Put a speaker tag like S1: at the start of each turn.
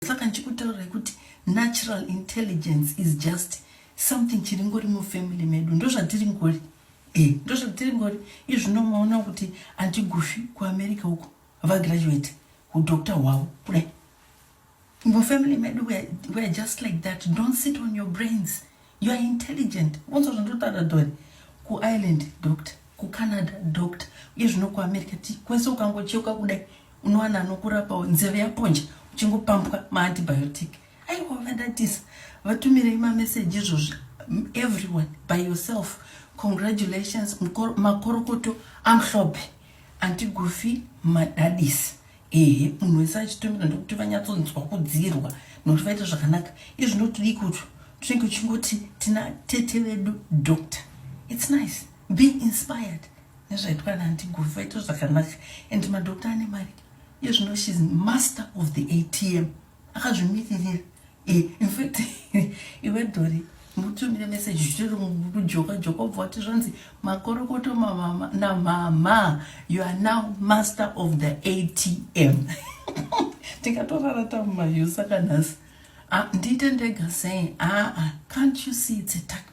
S1: Saka ndichikutaurirai kuti natural intelligence is just something chiri ngori mufamily medu. Ndozvatiri ngori, ndozvatiri ngori izvino. Maona kuti Auntie Gufi kuAmerica uko vagraduate udoctor hwavo kudai. Mufamily medu we are just like that. Don't sit on your brains, you are intelligent. Unzwa zvandotaura, Dori? KuIreland doctor, kuCanada doctor, uye zvino kuAmerica. Kwese ukangocheuka kudai unowana anokurapawo. Nzeve yaponja, uchingopambwa maantibiotic. Aiwa, vandatisa, vatumirei mameseji izvozvi. Everyone by yourself, congratulations, makorokoto amhlophe, Auntie Gufi madadisi. Ehe, munhu wese achitumira, ndokuti vanyatsonzwa kudzirwa nokuti vaita zvakanaka. Izvinotodii kuti tinenge uchingoti tina tete vedu doctor. It's nice, be inspired nezvaitwa naAuntie Gufi. Vaita zvakanaka and madoctor ane mari. Iye zvino she's master of the ATM, akazvimiririra. In fact, iwe Dori, mutumire meseji zvitori kujoka joka, ubva wati zvanzi makorokoto namama, you are now master of the ATM. Tingatorara tamumahiu. Saka nhasi, ah, ndiite ndega sei? Aa, can't you see it's a tactic?